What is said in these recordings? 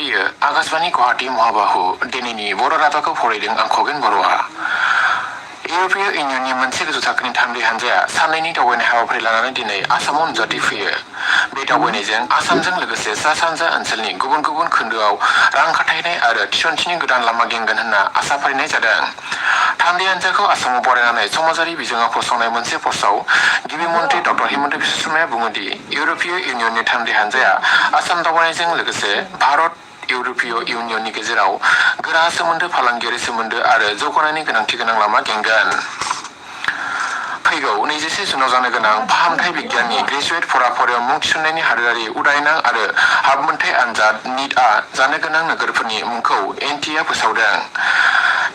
बेयो आकाशवाणी गुवाहाटी महाबाहु दिनैनि बर' रादाबखौ फरायदों आं खगेन बर'आ। इउर'पीय इउनियननि मोनसे गोजौ थाखोनि थान्दै हान्जाया साननैनि दावबायनाय हाबाफारि लानानै दिनै आसामाव नुजाथिफैयो। बे दावबायनायजों आसामजों लोगोसे सा सानजा ओनसोलनि गुबुन गुबुन खोन्दोआव रां खाथायनाय आरो थिसनथिनि गोदान लामा गेंगोन होनना आसा फारिनाय जादों। थान्दै हान्जाखौ आसामाव बरायनानै समाजारि बिजोङाव फोसावनाय मोनसे पस्टआव गिबि मन्त्रि डक्टर हिमन्त बिश्व शर्माया बुङोदि इउर'पीय इउनियननि थान्दै हान्जाया आसाम दावबायनायजों लोगोसे भारत इउर'पीय इउनियननि गेजेराव गोरा सोमोन्दो, फालांगियारि सोमोन्दो आरो जौगानायनि गोनांथि गोनां लामा गेंगोन। फैगौ 21 जुनाव जानो गोनां फाहामथाय बिगियाननि ग्रेजुवेट फराफारियाव मुं थिसननायनि हादोरारि उदायनां आरो हाबमोनथाय आनजाद नीटआ जानो गोनां नोगोरफोरनि मुंखौ एनटिएआ फोसावदों।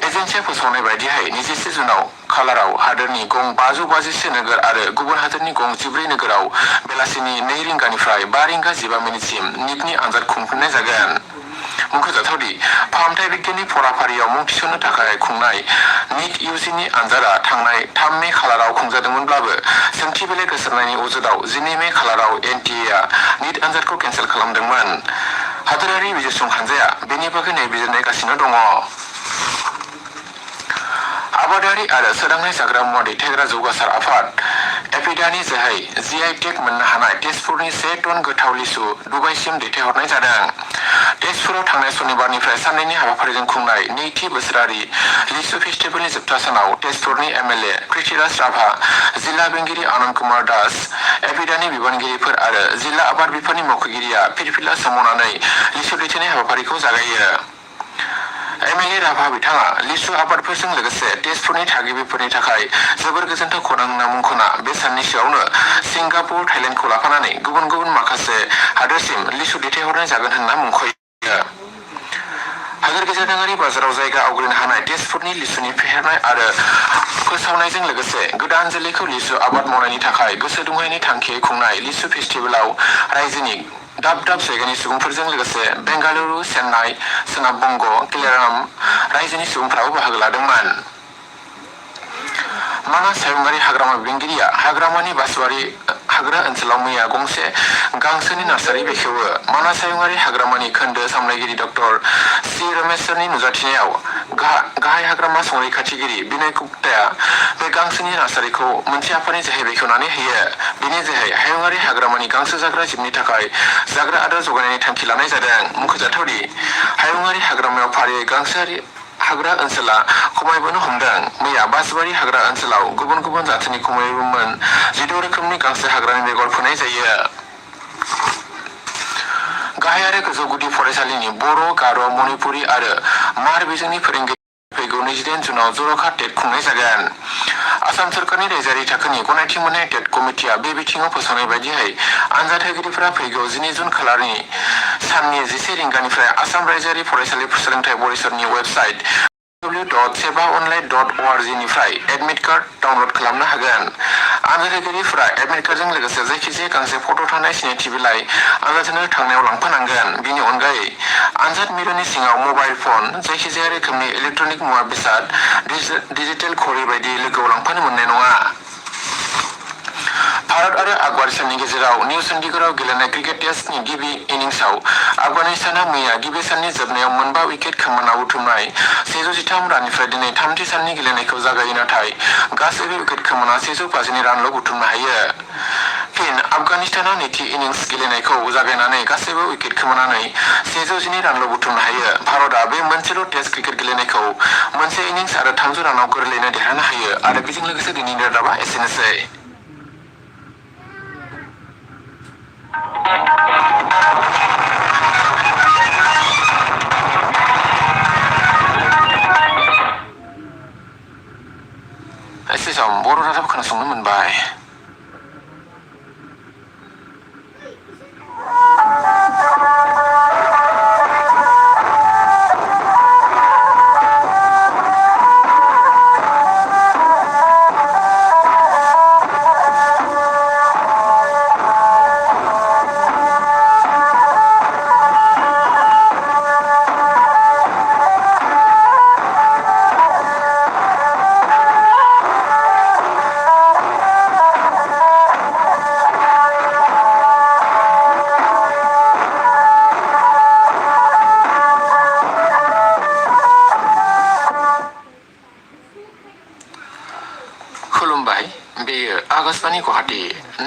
एजेन्सिया फोसावनाय बायदियै 21 जुनाव खालाराव हादोरनि गं 552 नोगोर आरो गुबुन हादोरनि गं 14 नोगोराव बेलासिनि 2 रिंगानिफ्राय 5 रिंगा 15 मिनिटसिम नीटनि आनजाद खुंफुंनाय जागोन। मुंख'जाथावदि फाहामथाय बिगियाननि फराफारियाव मुं थिसननो थाखाय खुंनाय नीट इउजिनि आनजादआ थांनाय 3 मे खालाराव खुंजादोंमोनब्लाबो सोंथि बिलाइ गोसारनायनि अजदआव 12 मे खालाराव एनटिएआ नीट आनजादखौ केन्सेल खालामदोंमोन। हादोरारि बिजिरसं हान्जाया बेनि बागै नायबिजिरगासिनो दङ। आबादारि आरो सोदांनाय जाग्रा मुवा दैथायग्रा जौगासार आफाद एफिडानि जोहै जिआइ टेग मोननो हानाय तेजपुरनि 1 टन गोथाव लिसु दुबाइसिम दैथायहरनाय जादों। तेजपुराव थांनाय सनिबारनिफ्राय साननैनि हाबाफारिजों खुंनाय नैथि बोसोरारि लिसु फेस्टिभेलनि जोबथा सानाव तेजपुरनि एमएलए पृथ्वीराज राभा, जिल्ला बेंगिरि आनन्द कुमार दास, एफिडानि बिबानगिरिफोर आरो जिल्ला आबाद बिफाननि मावख'गिरिया फिरफिला सोमावनानै लिसु दैथायनाय हाबाफारिखौ जागायो। एमएलए राभा बिथाङा लिसु आबादफोरजों लोगोसे तेजपुरनि थागिबिफोरनि थाखाय जोबोर गोजोनथाव खौरां होनना मुंख'ना बे साननैसोआवनो सिंगापुर, थाइलेन्डखौ लाफानानै गुबुन गुबुन माखासे हादोरसिम लिसु दैथायहरनाय जागोन होनना मुंख'यो। हादोर गेजेरारि बाजाराव जायगा आवग्रिनो हानाय तेजपुरनि लिसुनि फेहेरनाय आरो फोसावनायजों लोगोसे गोदान जोलैखौ लिसु आबाद मावनायनि थाखाय गोसो दुंहोनायनि थांखियै खुंनाय लिसु फेस्टिभेलाव रायजोनि दाब दाब जायगानि सुबुंफोरजों लोगोसे बेंगालुरु, चेन्नाइ, सोनाब बंग, केराला रायजोनि सुबुंफोराबो बाहागो लादोंमोन। मानास हायुङारि हाग्रामा बेंगिरिया हाग्रामानि बासवारि हाग्रा ओनसोलाव मैया गंसे गांसोनि नार्सारि बेखेवो। मानास हायुङारि हाग्रामानि खोन्दो सामलायगिरि डक्टर सि रमेश्वरनि नुजाथिनायाव गाहाय हाग्रामा संरैखाथिगिरि बिनय गुप्ताया बे गांसोनि नार्सारिखौ मोनसे आफादनि जोहै बेखेवनानै होयो। बेनि जोहै हायुङारि हाग्रामानि गांसो जाग्रा जिबनि थाखाय जाग्रा आदार जगायनायनि थांखि लानाय जादों। मुंख'जाथावदि हायुङारि हाग्रामायाव फारियै गांसोआरि हाग्रा ओनसोला खमायबोनो हमदों। मैया बासबारि हाग्रा ओनसोलाव गुबुन गुबुन जाथोनि खमैबो 16 रोखोमनि गांसो हाग्रानि बेगर फोनाय जायो। गाहाय आरो गोजौ गुदि फरायसालिनि बर', गार', मणिपुरि आरो मार बिजोंनि फोरोंगिरि फैगौ 28 जुनाव जर'खा टेट खुंनाय जागोन। आसाम सोरखारनि रायजोआरि थाखोनि गनायथि मोननाय टेट कमिटिया बे बिथिङाव फोसावनाय बायदियै आनजाद होगिरिफोरा फैगौ 12 जुन खालारनि साननि 11 रिंगानिफ्राय आसाम रायजोआरि फरायसालि सोलोंथाय परिषदनि वेबसाइट www.sebaonline.org निफ्राय एडमिट कार्ड डाउनलड खालामनो हागोन। आनजाद होगिरिफोरा एडमिट कार्डजों लोगोसे जायखिजाया गांसे फट' थानाय सिनायथि बिलाइ आनजाद होनो थांनायाव लांफानांगोन। बेनि अनगायै आनजाद मिरुनि सिङाव मबाइल फन, जायखिजाया रोखोमनि इलेक्ट्रनिक मुवा बेसाद, डिजिटेल घड़ी बायदि लोगोआव लांफानो मोननाय नङा। भारत आरो आफगानिस्ताननि गेजेराव निउ चन्डीगढ़आव गेलेनाय क्रिकेट टेस्टनि गिबि इनिंसआव आफगानिस्तानआ मैया गिबि साननि जोबनायाव 5 उइकेट खोमाना बुथुमनाय 113 राननिफ्राय दिनै थामथि साननि गेलेनायखौ जागायो, नाथाय गासैबो उइकेट खोमाना 150 रानल' बुथुमनो हायो। फिन आफगानिस्तानआ नैथि इनिंस गेलेनायखौ जागायनानै गासैबो उइकेट खोमानानै 112 रानल' बुथुमनो हायो। भारतआ बे मोनसेल' टेस्ट क्रिकेट गेलेनायखौ मोनसे इनिंस आरो 300 रानाव गोरलैयैनो देरहानो हायो। आरो बेजों लोगोसे दिनैनि रादाबा एसेनोसै। एसे सम बर' रादाब खोनासंनो मोनबाय।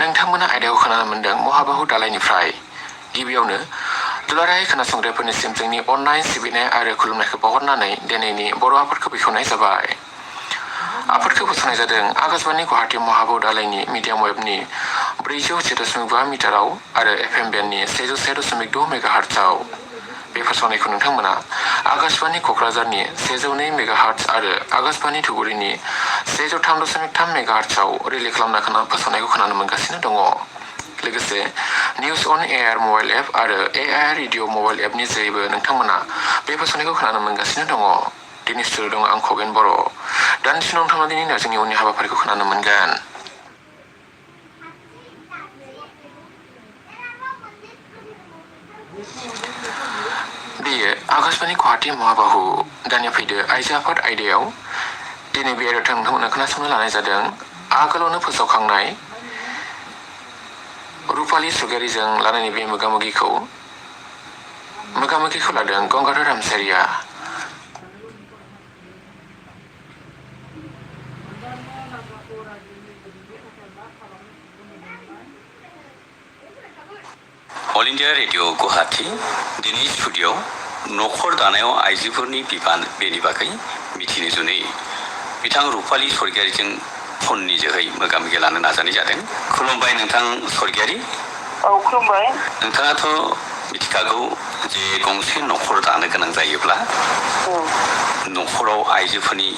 नोंथांमोना आयदाखौ खोनानो मोनदों महाबाहु दालायनिफ्राय गिबियावनो दुलाराय खोनासंग्राफोरनिसिम जोंनि अननाय सिबिनाय आरो खुलुमनायखौ बावहरनानै दिनैनि बर' आफादखौ बेखेवनाय जाबाय। आफादखौ फोसावनाय जादों आकाशबाणी गुवाहाटी महाबाहु दालायनि मिडियाम वेबनि 407.5 मिटाराव आरो FM बेन्डनि 101.6 मेगाहार्ट्जआव। बे फोसावनायखौ नोंथांमोना आकाशबाणी क'क्राझारनि 102 मेगाहार्ट्ज आरो आकाशबाणी धुबुरीनि 103.3 मेगाहार्ट्जआव रिले खालामना फोसावनायखौ खोनानो मोनगासिनो दङ। लोगोसे निउज अन एआर मबाइल एप आरो एआर रेडिअ मबाइल एपनि जोहैबो नोंथांमोना बे फोसावनायखौ खोनानो मोनगासिनो दङ। दिनै स्टुडिअ दं आं खगेन बर'। दान्दिसे उनाव नोंथांमोना दिनै जोंनि उननि हाबाफारिखौ खोनानो मोनगोन। बेयो आकाशबाणी गुवाहाटी महाबाहु दानिया फैदो आइजो आफाद आयदायाव। दिनै बे आयदायाव नोंथांमोना खोनासंनो लानाय जादों आगोलावनो फोसावखांनाय रुपाली सुगारिजों लानायनि बे मोगामोगिखौ लादों गंगाधर रामसारिया। अल इन्डिया रेडिअ गुवाहाटी दिनै स्टुडिअ न'खर दानायाव आइजोफोरनि बिबान बेनि बागै मिथिनो जुनै बिथां रुपाली स्वर्गियारिजों फननि जोहै मोगा-मोगि लानो नाजानाय जादों। खुलुमबाय नोंथां स्वर्गियारि। औ खुलुमबाय। नोंथाङाथ' मिथिखागौ जे गंसे न'खर दानो गोनां जायोब्ला न'खराव आइजोफोरनि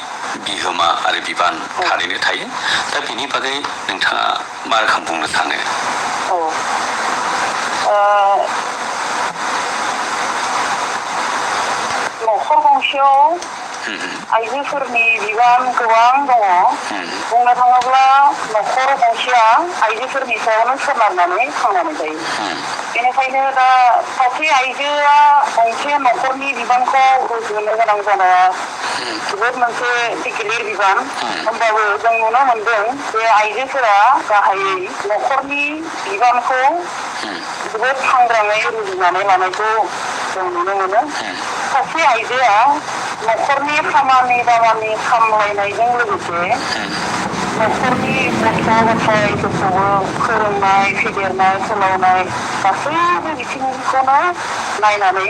बिहोमा आरो बिबान थारैनो थायो। दा बिनि बागै नोंथाङा मा रोखोम बुंनो सानो? न'खर गंसेयाव आइजोफोरनि बिबान गोबां दङ। बुंनो थाङोब्ला न'खर गंसेया आइजोफोरनि सायावनो सोनारनानै थांनानै थायो। बेनिखायनो दा सासे आइजोआ गंसे न'खरनि बिबानखौ रुजुनो गोनां जानाया जोबोद मोनसे गिलिर बिबान। होमबाबो जों नुनो मोनदों जे आइजोफोरा गाहायै न'खरनि बिबानखौ जोबोद सांग्राङै रुजुनानै लानायखौ जों नुनो मोनो। सासे आइजोआ न'खरनि खामानि दामानि सामलायनायजों लोगोसे न'खरनि गथ' गथायफोरखौबो फोरोंनाय फेदेरनाय फोलावनाय गासैबो बिथिंखौनो नायनानै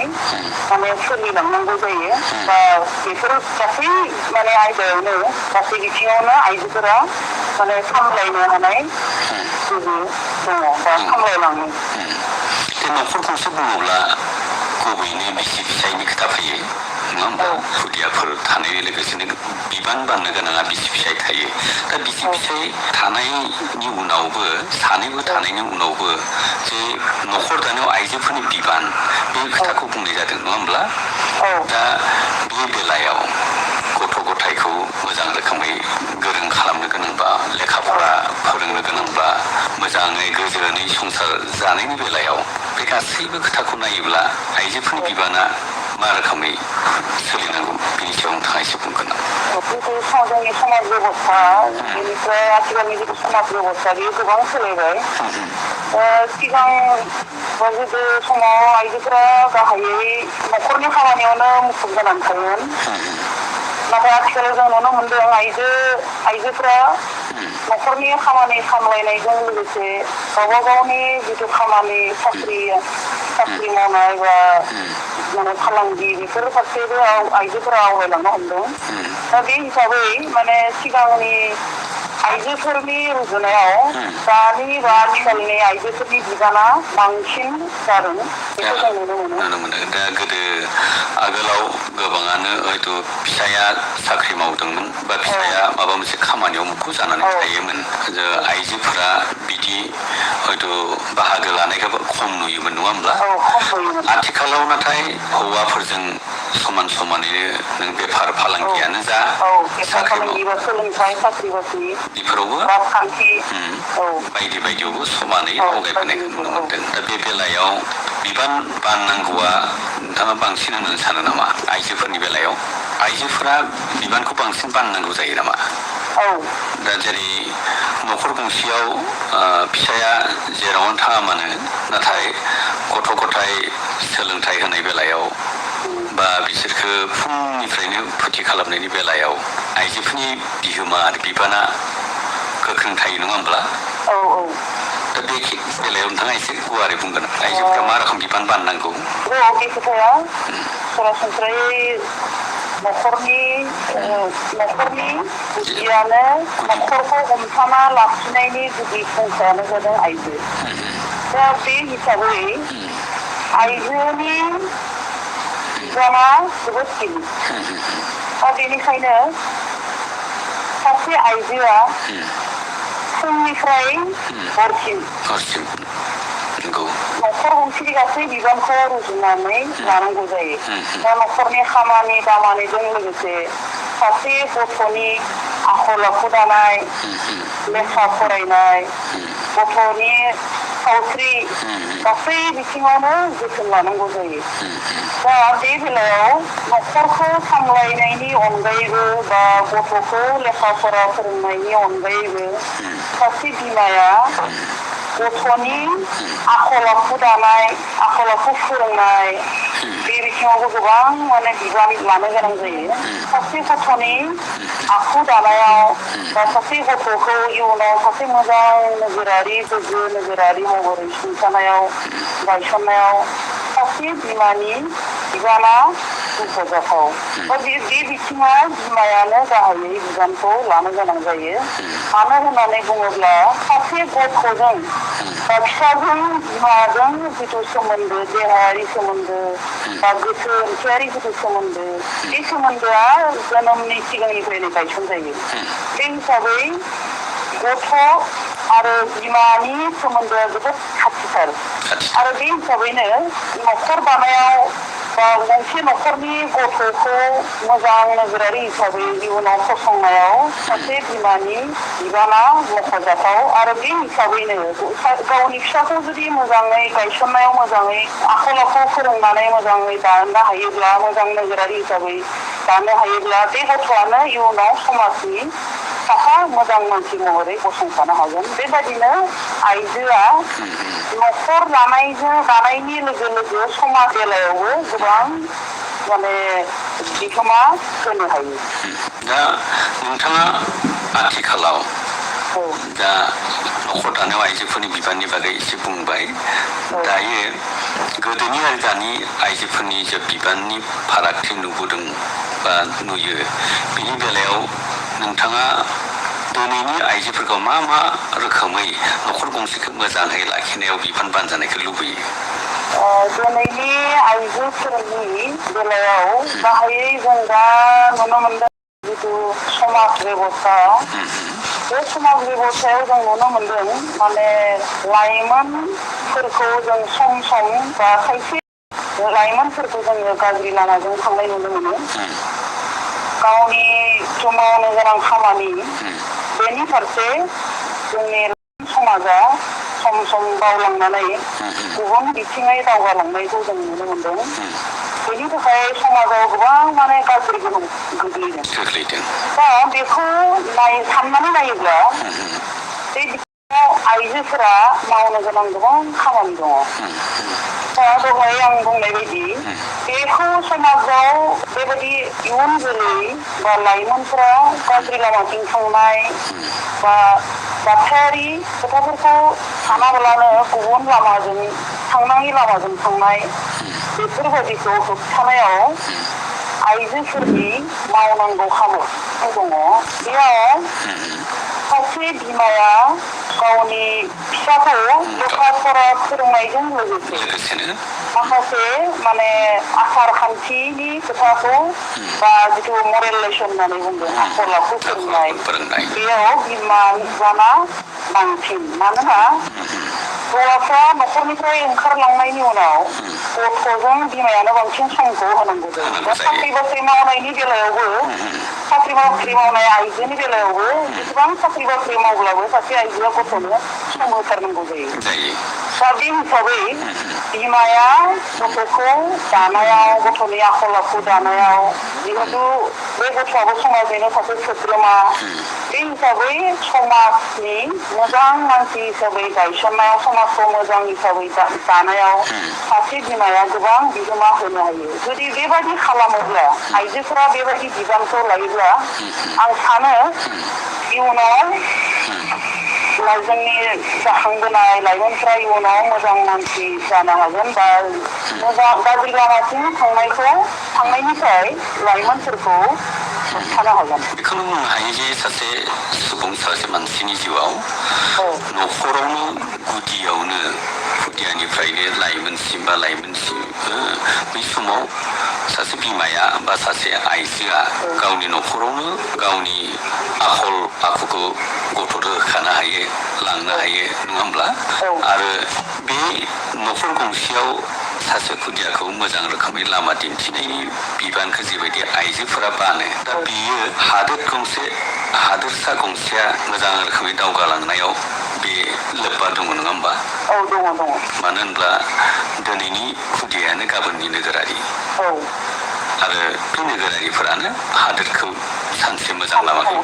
सोलिलांनांगौ जायो। बा बेफोर गासै आयदायावनो गासै बिथिङावनो आइजोफोरा सामलायनो हानाय गोहो दङ बा सामलायलाङो। न'खर गंसे बुङोब्ला गुबैनो बिसि फिसायनि खोथा फैयो नङा होमबा? खुदियाफोर थानाय लोगोसेनो बिबान बाननो गोनाङा बिसि फिसाय थायो। दा बिसि फिसाय थानायनि उनावबो सानैबो थानायनि उनावबो जे न'खर दानायाव आइजोफोरनि बिबान बे खोथाखौ बुंनाय जादों नङा होमब्ला? दा बे बेलायाव गथ' गथायखौ मोजां रोखोमै गोरों खालामनो गोनांबा लेखा फरा फोरोंनो गोनांब्ला मोजाङै गोजोनै संसार जानायनि बेलायाव बे गासैबो खोथाखौ नायोब्ला आइजोफोरनि बिबाना मा रोखोमै सोलिनांगौ बेनि सायाव नोंथाङा एसे बुंगोन नामा? जोंनि समाज बेबस्था बेनिफ्राय आथिखालनि जिथु समाज बेबस्था बेयो गोबां सोलायबाय। सिगां गोदो समाव आइजोफोरा गाहायै न'खरनि खामानियावनो मुखुब जानानै थायोमोन। नाथाय आथिखालाव जों नुनो मोनदों आइजोफोरा न'खरनि खामानि सामलायनायजों लोगोसे गावबा गावनि जिथु खामानि साख्रि मावनाय बा फालांगि बेफोर फारसेबो आइजोफोरा आवगायलांनो हमदों। दा बे हिसाबै सिगांनि आइजोफोरनि रुजुनायाव दानि बा आथिखालनि आइजोफोरनि बिबाना बांसिन जादों बेखौ जों नुनो मोनो। दा गोदो आगोलाव गोबाङानो हयथ' फिसाया साख्रि मावदोंमोन बा फिसाया माबा मोनसे खामानियाव मुखुब जानानै थायोमोन। आइजोफोरा बिदि हयथ' बाहागो लानायखौ खम नुयोमोन नङा होमब्ला? आथिखालाव नाथाय हौवाफोरजों समान समानैनो नों बेफार फालांगियानो जा सोलोंथाइ साख्रि बाख्रि बेफोरावबो बायदि बायदियावबो समानै आवगायबोनायखौ नुनो मोनदों। दा बे बेलायाव बिबान बाननांगौआ नोंथाङा बांसिन होननो सानो नामा? आइजोफोरनि बेलायाव आइजोफोरा बिबानखौ बांसिन बाननांगौ जायो नामा? दा जेरै न'खर गंसेयाव फिसाया जेरावनो थाङा मानो नाथाय गथ' गथाय सोलोंथाइ होनाय बेलायाव बा बिसोरखो फुंनिफ्रायनो फुथि खालामनायनि बेलायाव आइजोफोरनि बिहोमा आरो बिबाना गोख्रों थायो नङा होमब्ला? दा बे बेलायाव नोंथाङा एसे गुवारै बुंगोन आइजोफोरा मा रोखोम बिबान बाननांगौ बे खोथाया सरासनस्रायै न'खरनि गुदियानो न'खरखौ हमथाना लाखिनायनि गुदि फुंखायानो जादों आइजो दा बे हिसाबै आइजोनि बिबाना जोबोद गिलिर दा बेनिखायनो सासे आइजोआ फुंनिफ्राय हरसिम न'खर गंसेनि गासै बिबानखौ रुजुननानै लानांगौ जायो दा न'खरनि खामानि दामानिजों लोगोसे सासे गथ'नि आखल आखु दानाय लेखा फरायनाय गथ'नि सावस्रि गासै बिथिङावनो जोथोन लानांगौ जायो दा बे बेलायाव न'खरखौ सामलायनायनि अनगायैबो बा गथ'खौ लेखा फरा फोरोंनायनि अनगायैबो सासे बिमाया गथ'नि आखल आखु दानाय आखल आखु फोरोंनाय बे बिथिङावबो गोबां माने बिबान लानो गोनां जायो सासे गथ'नि आखु दानायाव बा सासे गथ'खौ इयुनाव सासे मोजां नोगोरारि गोग्गो नोगोरारि महरै सुंथानायाव गायसननायाव सासे बिमानि बिबाना मख'जाथाव दा बे बिथिङाव बिमायानो गाहायै बिबानखौ लानो गोनां जायो मानो होननानै बुङोब्ला सासे गथ'जों बा फिसाजों बिमाजों जिथु सोमोन्दो देहायारि सोमोन्दो बा गोसो ओंथियारि जिथु सोमोन्दो बे सोमोन्दोआ जोनोमनि सिगांनिफ्रायनो गायसनजायो बे हिसाबै गथ' आरो बिमानि सोमोन्दोआ जोबोद खाथिथार आरो बे हिसाबैनो न'खर दानायाव बा गंसे न'खरनि गथ'खौ मोजां नोगोरारि हिसाबै इयुनाव फसंनायाव सासे बिमानि बिबाना मख'जाथाव आरो बे हिसाबैनो गावनि फिसाखौ जुदि मोजाङै गायसननायाव मोजाङै आखल आखु फोरोंनानै मोजाङै दानो हायोब्ला मोजां नोगोरारि हिसाबै दानो हायोब्ला बे गथ'आनो इयुनाव समाजनि साफा मोजां मानसि महरै गसंथानो हागोन बेबायदिनो आइजोआ न'खर दानायनि लोगो लोगो समाज बेलायावबो गोबां माने बिहोमा होनो हायो दा नोंथाङा आथिखालाव दा न'खर दानायाव आइजोफोरनि बिबाननि बागै एसे बुंबाय दायो गोदोनि आरो दानि आइजोफोरनि जे बिबाननि फारागथि नुबोदों बा नुयो बिनि बेलायाव नोंथाङा दिनैनि आइजोफोरखौ मा रोखोमै न'खर गंसेखौ मोजाङै लाखिनायाव बिबान बानजानायखौ लुबैयो दिनैनि आइजोफोरनि बेलायाव गाहायै जों दा नुनो मोनदों जिथु समाज बेबस्था बे समाज बेबस्थायाव जों नुनो मोनदों माने लाइमोनफोरखौ जों सम बा खायसे लाइमोनफोरखौ जोङो गाज्रि लामाजों थांनाय नुनो मोनो गावनि मावनो गोनां खामानि बेनि फारसे जोंनि समाजा सम बावलांनानै गुबुन बिथिङै दावगालांनायखौ जों नुनो मोनदों बेनि थाखाय समाजाव गोबां माने गाज्रि गोहोम गोग्लैदों दा बेखौ साननानै नायोब्ला बे बिथिङाव आइजोफोरा मावनो गोनां गोबां खामानि दङ दा दहाय आं बुंनाय बायदि बेखौ समाजाव बेबायदि इयुन जोलै बा लाइमोनफोरा गाज्रि लामाथिं थांनाय बा जाथायारि खोथाफोरखौ सानाब्लानो गुबुन लामाजों थांनाङि लामाजों थांनाय बेफोरबायदिखौ होबथानायाव आइजोफोरनि मावनांगौ खामानि दङ बेयाव सासे बिमाया गावनि फिसाखौ लेखा फरा फोरोंनायजों लोगोसे माखासे माने आसार खान्थिनि खोथाखौ बा जिथु मरेल लेसन होननानै बुंदों आखल आखु फोरोंनाय बेयाव बिमानि बिबाना बांसिन मानोना हौवाफ्रा न'खरनिफ्राय ओंखारलांनायनि उनाव गथ'जों बिमायानो बांसिन समखौ होनांगौ जायो दा साख्रि बाख्रि मावनायनि बेलायावबो साख्रि बाख्रि मावनाय आइजोनि बेलायावबो जेसेबां साख्रि बाख्रि मावब्लाबो सासे आइजोआ गथ'नो सम होथारनांगौ जायो दा बे हिसाबै बिमाया गथ'खौ दानायाव गथ'नि आखल आखु दानायाव जिहेतु बे गथ'आबो समाजैनो सासे सोद्रोमा बे हिसाबै समाजनि मोजां मानसि हिसाबै गायसननायाव समाजखौ मोजां हिसाबै दानायाव सासे बिमाया गोबां बिहोमा होनो हायो जुदि बेबायदि खालामोब्ला आइजोफोरा बेबायदि बिबानखौ लायोब्ला आं सानो इयुनाव जोंनि जाखांबोनाय लाइमोनफ्रा इयुनाव मोजां मानसि जानो हागोन बा मोजां गाज्रि लामाथिं थांनायनिफ्राय लाइमोनफोरखौ होबथानो हागोन। बेखौनो बुंनो हायो जे सासे सुबुं सासे मानसिनि जिउआव न'खरावनो खुदियानिफ्रायनो लाइमोनसिम बा बै समाव सासे बिमाया बा सासे आइजोआ गावनि न'खरावनो गावनि आखल आखुखौ गथ'नो होखानो हायो लांनो हायो नङा होमब्ला आरो बे न'खर गंसेयाव सासे खुदियाखौ मोजां रोखोमै लामा दिन्थिनायनि बिबानखौ जेबायदि आइजोफोरा बानो दा बेयो हादोरसा गंसेया मोजां रोखोमै दावगालांनायाव बे लोब्बा दङ नङा होमबा? औ दङ। मानो होनब्ला दिनैनि खुदियायानो गाबोननि नोगोरारि आरो बे नोगोरारिफोरानो हादोरखौ सानसे मोजां लामाखौ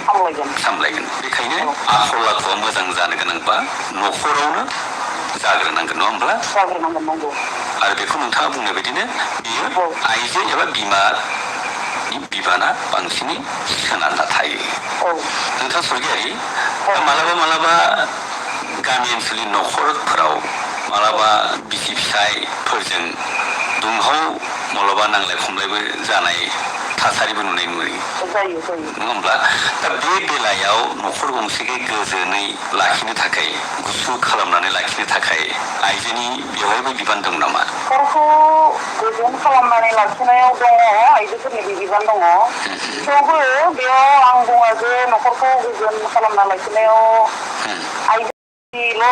सामलायगोन। बेखायनो आखल आखुआ मोजां जानो गोनांबा न'खरावनो जाग्रोनांगोन नङा होमब्ला? जाग्रोनांगोन नंगौ। आरो बेखौ नोंथाङा बुंनाय बायदिनो बियो आइजो एबा बिमानि बिबाना बांसिनै सोनारना थायो। नोंथां सरगियारि मालाबा गामि ओनसोलनि न'खरफोराव मालाबा बिसि फिसायफोरजों दुंहाव मालाबा नांलाय खमलायबो जानाय थासारिबो नुयो नङा होमब्ला? दा बे बेलायाव न'खर गंसेखौ गोजोनै लाखिनो थाखाय गुसु खालामनानै लाखिनो थाखाय आइजोनि बेवहायबो बिबान दं नामा? न'खरखौ गोजोन खालामनानै लाखिनायाव दङ आइजोफोरनि बिबान दङ। थेवबो बेयाव आं बुङो जे न'खरखौ गोजोन खालामना लाखिनायाव आइजोनिल'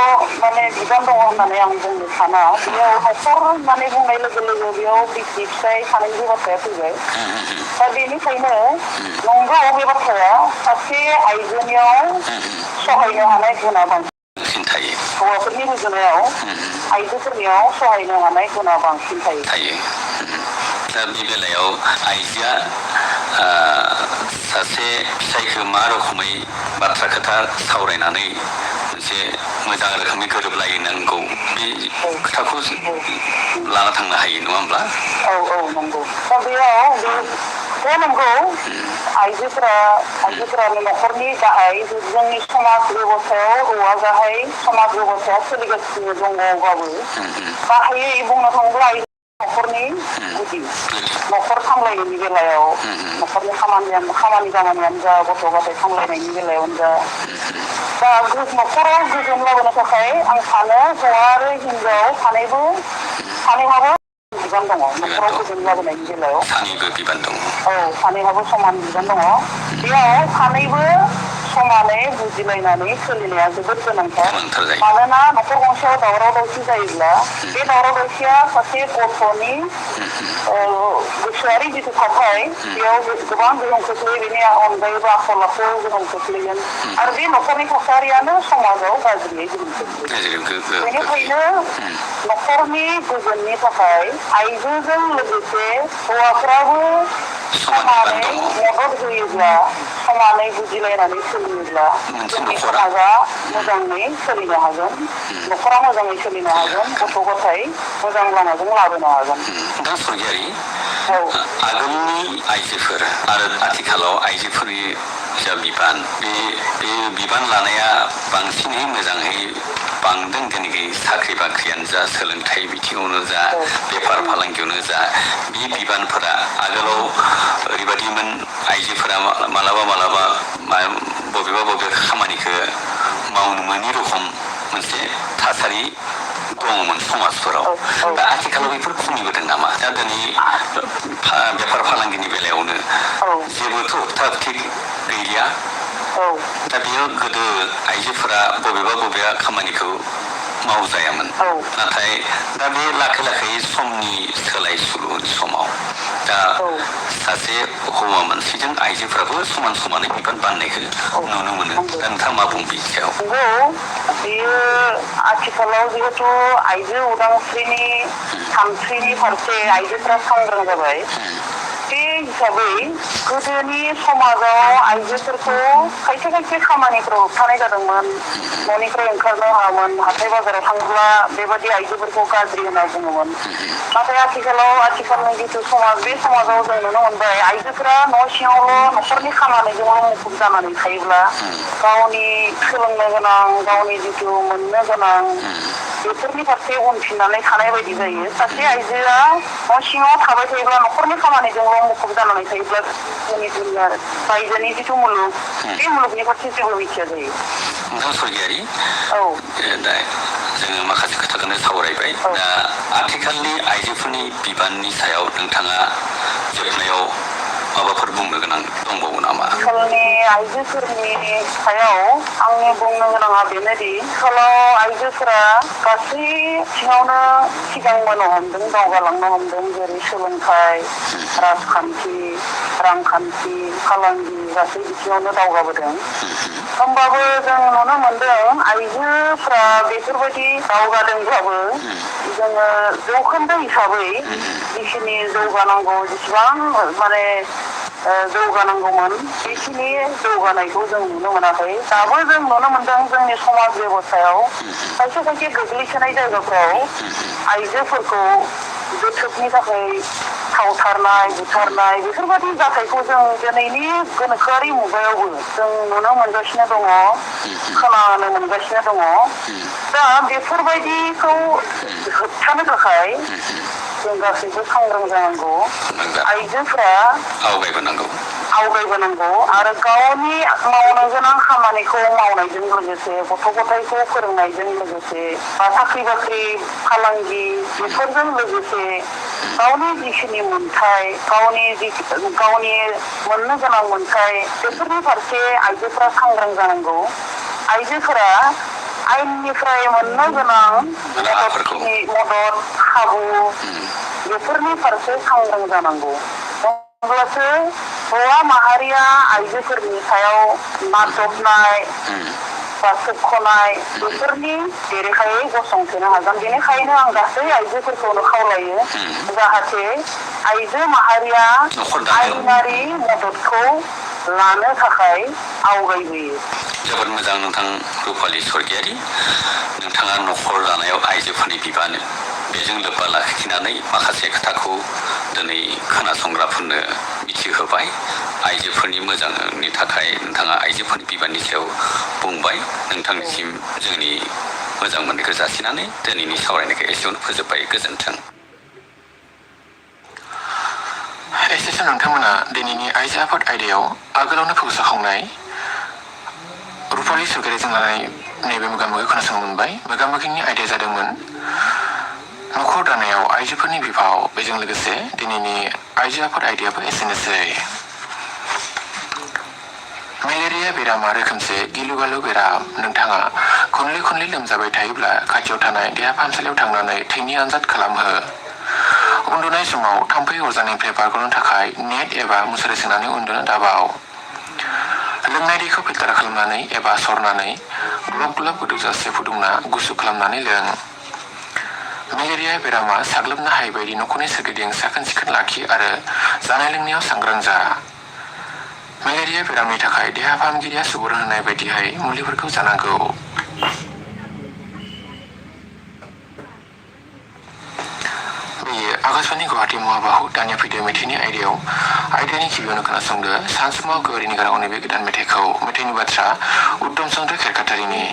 माने बिबान दङ होननानै आं बुंनो साना। बेयाव न'खर होननानै बुंनाय लोगो लोगो बेयाव बिसि फिसाय सानैनिबो बाथ्राया फैबाय। दा बेनिखायनो नंगौ बे बाथ्राया सासे आइजोनियाव सहायनो हानाय गुना बांसिन थायो। हौवाफोरनि रुजुनायाव आइजोफोरनियाव सहायनो हानाय गुना बांसिन थायो। दा बे बेलायाव आइजोआ सासे फिसायखौ मा रोखोमै बाथ्रा खोथा सावरायनानै मोनसे मोजां रोखोमै गोरोबलायनांगौ बे खोथाखौ लाना थांनो हायो नङा होमब्ला? औ नंगौ। दा बेयाव बे नंगौ आइजोफोरानो न'खरनि गाहाय जोंनि समाज बेब'स्थायाव हौवा गाहाय समाज बेब'स्थाया सोलिगासिनो दङबाबो गाहायै बुंनो थाङोब्ला आइजो न'खरनि गुदि न'खर सामलायनायनि बेलायाव न'खरनि खामानि दामानियानो जा गथ' गथाय सामलायनायनि बेलायावनो जा दा न'खराव गोजोन लाबोनो थाखाय आं सानो हौवा आरो हिनजाव सानैहाबो बिबान दङ। न'खराव गोजोन लाबोनायनि बेलायाव सानैबो बिबान दङ। सानैहाबो समान बिबान दङ। बेयाव सानैबो समानै बुजिलायनानै सोलिनाया जोबोद गोनांथार। मानोना न'खर गंसेयाव दावराव दावसि जायोब्ला बे दावराव दावसिया सासे गथ'नि गोसोआरि जिथु थाथाय बेयाव गोबां गोहोम खोख्लैयो। बेनि अनगायैबो आखल आखु गोहोम खोख्लैगोन आरो बे न'खरनि थासारियानो समाजाव गाज्रियै गोहोम खोख्लैयो। बेनिखायनो न'खरनि गोजोननि थाखाय आइजोजों लोगोसे हौवाफ्राबो समानै मदद होयोब्ला समानै बुजिलायनानै सोलियोब्ला जोंनि समाजा मोजाङै सोलिनो हागोन। न'खरा मोजाङै सोलिनो हागोन। गथ' गथाय मोजां लामाजों लाबोनो हागोन। नोंथां सरगियारि आगोलनि आइजोफोर आरो आथिखालाव आइजोफोरनि जा बिबान बे बिबान लानाया बांसिनै मोजाङै बांदों। दिनै साख्रि बाख्रियानो जा सोलोंथाइ बिथिङावनो जा बेफार फालांगियावनो जा बे बिबानफोरा आगोलाव ओरैबायदिमोन आइजोफोरा मालाबा बबेबा खामानिखौ मावनो मोनि रखम मोनसे थासारि दङमोन समाजफोराव। दा आथिखालाव बेफोर खमिबोदों नामा? दा दिनै बेफार फालांगिनि बेलायावनो जेबोथ' थाग थिग गैलिया। दा बेयाव गोदो आइजोफोरा बबेबा खामानिखौ मावजायामोन। नाथाय दा बे लाखै समनि सोलाय सोलुनि समाव दा सासे हौवा मानसिजों आइजोफ्राबो समानै बिबान बाननायखौ नुनो मोनो। दा नोंथाङा मा बुङो बेनि सायाव? बेयो आथिखालाव जिहेथु आइजो उदांस्रिनि सानस्रिनि फारसे आइजोफ्रा सांग्रां जाबाय। बे हिसाबै गोदोनि समाजाव आइजोफोरखौ खायसे खायसे खामानिफ्राव होबथानाय जादोंमोन न'निफ्राय ओंखारनो हायामोन हाथाय बाजाराव थांब्ला बेबादि आइजोफोरखौ गाज्रि होनना बुङोमोन नाथाय आथिखालनि जिथु समाज बे समाजाव जों नुनो मोनबाय आइजोफोरा न' सिङावल' न'खरनि खामानिजोंल' मुखुब जानानै थायोब्ला गावनि सोलोंनो गोनां गावनि जिथु मोननो गोनां बेफोरनि फारसे उनफिननानै थानाय बायदि जायो सासे आइजोआ न' सिङाव थाबाय थायोब्ला न'खरनि खामानिजोंल' मुखुब जानानै थायोब्ला जोंनि दुनिया रायजोनि जिथु मुलुग बे मुलुगनि फारसे जेबो मिथिया जायो नोंथां सरगियारि औ दा जोङो माखासे खोथाखौनो सावरायबाय दा आथिखालनि आइजोफोरनि बिबाननि सायाव नोंथाङा जोबनायाव माबाफोर बुंनो गोनां दंबावो नामा आथिखालनि आइजोफोरनि सायाव आंनि बुंनो गोनाङा बेनोदि आथिखालाव आइजोफोरा गासै बिथिङावनो सिगांबोनो हमदों दावगालांनो हमदों जेरै सोलोंथाइ राजखान्थि रांखान्थि फालांगि गासै बिथिङावनो दावगाबोदों होमबाबो जों नुनो मोनदों आइजोफ्रा बेफोरबायदि दावगादोंब्लाबो जोङो जौखोन्दो हिसाबै जिखिनि जौगानांगौ जेसेबां माने जौगानांगौमोन बेखिनि जौगानायखौ जों नुनो मोनाखै दाबो जों नुनो मोनदों जोंनि समाज बेब'स्थायाव खायसे खायसे गोग्लैसोनाय जायगाफ्राव आइजोफोरखौ जोथोबनि थाखाय सावथारनाय बुथारनाय बेफोरबायदि जाथायखौ जों दिनैनि गोनोखोआरि मुगायावबो जों नुनो मोनगासिनो दङ खोनानो मोनगासिनो दङ दा बेफोरबायदिखौ होबथानो थाखाय जों गासैबो सांग्रां जानांगौ आइजोफोरा आवगायबोनांगौ आरो गावनि मावनो गोनां खामानिखौ मावनायजों लोगोसे गथ' गथायखौ फोरोंनायजों लोगोसे बा साख्रि बाख्रि फालांगि बेफोरजों लोगोसे गावनि जिखिनि मोन्थाय गावनि मोननो गोनां मोन्थाय बेफोरनि फारसे आइजोफोरा सांग्रां जानांगौ आइजोफोरा आयेननिफ्राय मोननो गोनां मदद खाबु बेफोरनि फारसे सांग्रां जानांगौ अब्लासो हौवा माहारिया आइजोफोरनि सायाव नादबनाय बा सोबख'नाय बेफोरनि बेरेखायै गसंथेनो हागोन बेनिखायनो आं गासै आइजोफोरखौनो खावलायो जाहाथे आइजो माहारिया आयेनारि मददखौ लानो थाखाय आवगायबोयो जोबोद मोजां नोंथां रुपालि सरगियारि नोंथाङा न'खर दानायाव आइजोफोरनि बिबान बेजों लोब्बा लाखिनानै माखासे खोथाखौ दिनै खोनासंग्राफोरनो मिथिहोबाय आइजोफोरनि मोजांनि थाखाय नोंथाङा आइजोफोरनि बिबाननि सायाव बुंबाय नोंथांनिसिम जोंनि मोजां मोननायखौ जासिनानै दिनैनि सावरायनायखौ एसेयावनो फोजोबबाय गोजोन्थों एसेसो नोंथांमोना दिनैनि आइजो आफाद आयदायाव आगोलावनो फोसावखांनाय रुपालि सरगियारिजों लानाय नैबे मोगा-मोगि खोनासंनो मोनबाय मोगा-मोगिनि आयदाया जादोंमोन न'खर दानायाव आइजोफोरनि बिफाव बेजों लोगोसे दिनैनि आइजो आफाद आयदायाबो एसेनोसै मेलेरिया बेरामा रोखोमसे गिलु-बालु बेराम नोंथाङा खनले लोमजाबाय थायोब्ला खाथियाव थानाय देहा फाहामसालियाव थांनानै थैनि आनजाद खालामहो उन्दुनाय समाव थाम्फै अरजानायनिफ्राय बारग'नो थाखाय नेट एबा मुसारि सोंनानै उन्दुनो दाबाव लोंनाय दैखौ फिल्टार खालामनानै एबा सरनानै ग्लब गोदौजासे फुदुंना गुसु खालामनानै लों मेलेरिया बेरामा साग्लोबनो हायै बायदि न'खरनि सोरगिदिं साखोन-सिखोन लाखि आरो जानाय लोंनायाव सांग्रां जा मेलेरिया बेरामनि थाखाय देहा फाहामगिरिया सुबुरुन होनाय बायदियै मुलिफोरखौ जानांगौ बेयो आकाशवाणी गुवाहाटी महाबाहु दानिया फैदो मेथाइनि आयदानि गिबियावनो खोनासंदो सानसुमाव गौरिनि गाराङाव नैबे गोदान मेथाइखौ मेथाइनि बाथ्रा उत्तम चन्द्र खेरखातारिनि